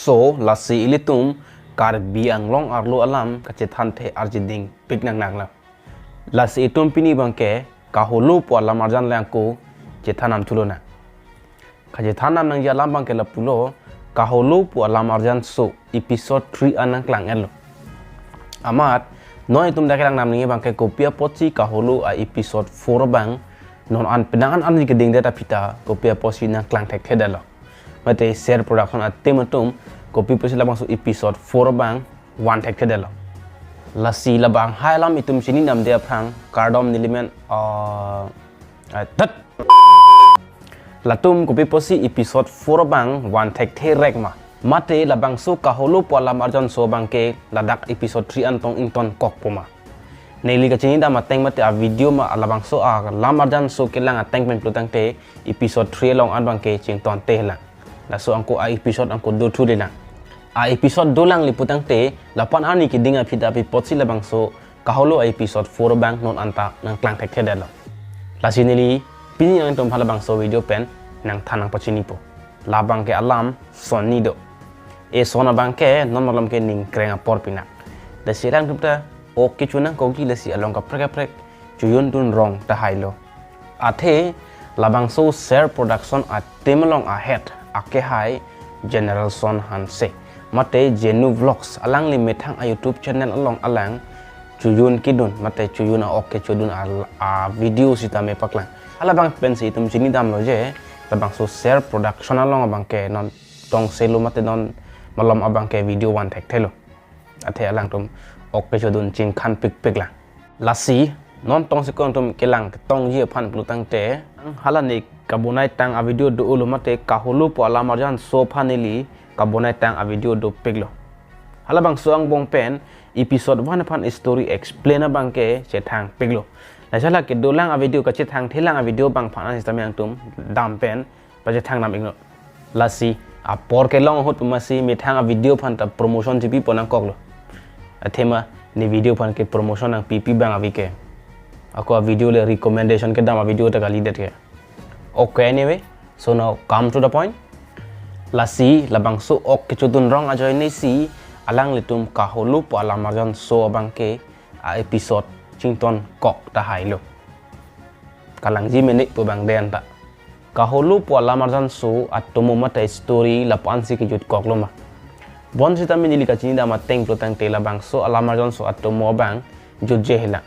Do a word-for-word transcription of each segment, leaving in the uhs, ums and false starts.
So, lasi ilitum Karbi Anglong arlo alam kachethanthe arjiding pik nang nang lang. Lasi itum pini abangke Kaholo pu alam arjan le angko chethan nam thulo na. Kachethan nam nangji alam abangke lapulo, Kaholo pu alam arjan so episode three an nangklang-etlo. Amat, non itum dak kelang nam nangji abangke kopi apotsi Kaholo a episode four abang, non an penang an arni keding det aphi ta, kopi apotsi nangklang thekthedetlo. Mate Ser Production a team atum, kopi apotsi labangso episode four abang, van thekthedetlo. Lasi labang hai alam itum chini namde aphrang, kardom nelimen, ah, ah, tat. Latum kopi apotsi episode four abang van thekthe rek ma. Mate labangso Kaholo pu alam arjan so abangke ladak episode three an tong ingtonkokpo ma. Neli kachini dam ateng mate a video ma labangso alam arjan so kelang ateng pen pulotangte episode three along an abangke chingtonte lang. Laso angko a episode angko dothude lang. A episode dolang le pulotangte lapu-an arni keding aphi ta pi apotsi labangso Kaholo a episode four abang non anta nangklang thekthedetlo. Lasi neli pini nangtum halabangso video pen nangthan nangpachinipo. Labangke alam son ni do. Eson abangke non malom ke ningkreng apor pinak. Lasi alangtum ta ok kecho nangkokji, lasi along kaprek kaprek chojun dun rong tahailo. Athe labangso Ser Production a team along a head akehai General Son Hanse mate Jenu Vlogs, alangli methang a YouTube channel along alang chojun kedun mate chojun a ok kechodun a, a video sitame paklang. Halabang pensi itum chini damlo je labangso Ser Production along abangke non tongselo mate non malom abangke video van thekthelo. Athe alangtum ok kechodun chingkhan pikpik lang. Lasi non tongsekong atum kelang ketongji aphan pulotangte, hala ne kabonai tang a video dolo mate Kaholo pu alam arjan so aphan neli kabonai tang a video dopiklo. Halabangso angbong pen episode one aphan story explain abangke chethangpiklo. Lasi hala kedolang a video kachethangthelang a video abang aphan an sitame angtum dam pen pachethang nam iknon. Lasi apor kelong ahut pu masi methang a video aphan ta promotion chipipo nangkoklo. Athema ne video aphan ke promotion nangpipi abang ave ke. Ako a video le recommendation kedam a video ta kalidet ke. Okay, anyway, so now come to the point. Lasi labangso ok kechodun rong ajoine si alanglitum Kaholo pu alam arjan so abangke a episode chingtonkok tahailo. Kalangji mene pu abang den ta. Kaholo pu alam arjan so atomo mate story lapu-an si kejutkoklo ma. Bonsitame neli kachini dam ateng pulotangte labangso alam arjan so atomo abang jutje helang.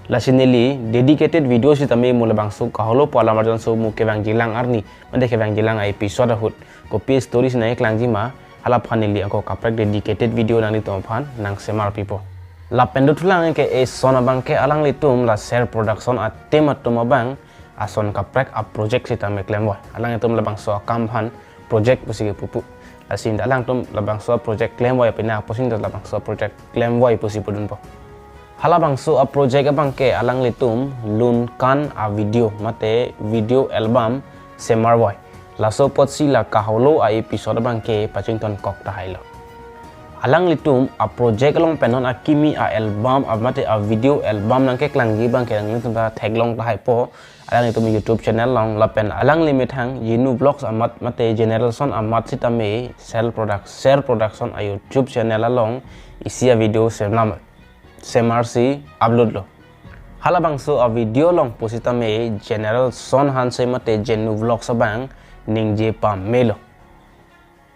Lasi neli dedicated video sitame mo labangso Kaholo pu alam arjan so mo kevangjilang arni mate kevangjilang a episode ahut kopi story si nangklangji ma, halaphan neli angko kaprek dedicated video nanglitum aphan nangsemarpipo. Lapen dothulang ke eson abangke alanglitum la Ser Production a team atum abang ason kaprek a project sitame klemvoi. Alanglitum labangso akam aphan project pusi kepupu. Lasi alangtum labangso project klemvoi apina pusi labangso project klemvoi pusi pudunpo. Halabangso a project abangke alanglitum Lunkan a video mate video album semarvoi. Laso apotsi la Kaholo a episode abangke pachingtonkok tahailo. Alanglitum a project along pen non akimi a album a mate a video album nangkeklangji abangke alanglitum ta theklong tahaipo. Alanglitum YouTube channel along lapen alangli methang Jenu Vlogs amat mate General Son amat sitame Ser Product-, Ser Production a YouTube channel along isi a video semlam semarsi upload lo. Halabangso a video along pusitame General Son Hanse mate Jenu Vlogs abang ningje pamelo.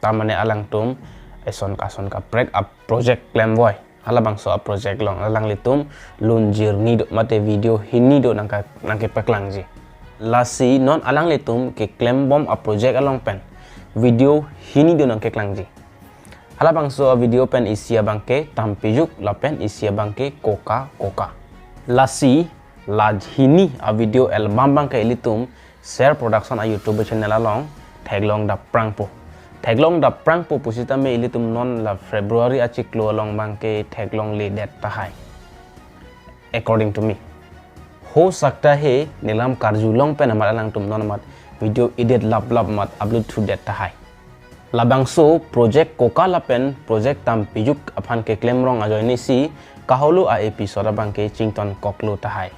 Tamane alangtum eson kason kaprek a project klemvoi. Halabangso a project along alanglitum lun jirni do mate video hini do nangka-, nangkepaklangji. Lasi non alanglitum keklembom a project along pen video hini do nangkeklangji. Halabangso a video pen isi abangke Tampijuk lapen isi abangke Koka Koka. Lasi la hini a video album abangke ilitum Ser Production a YouTube channel along theklong daprangpo. Theklong daprangpo pusitame ilitum non la February achiklo along abangke theklongledet tahai. According to me. Ho sakta hai nelam karjulong pen amat alangtum non amat video edit laplap amat upload thudet tahai. Labangso project Koka lapen project Tampijuk aphan keklem rong ajoine si Kaholo a episode abangke chingtonkoklo tahai.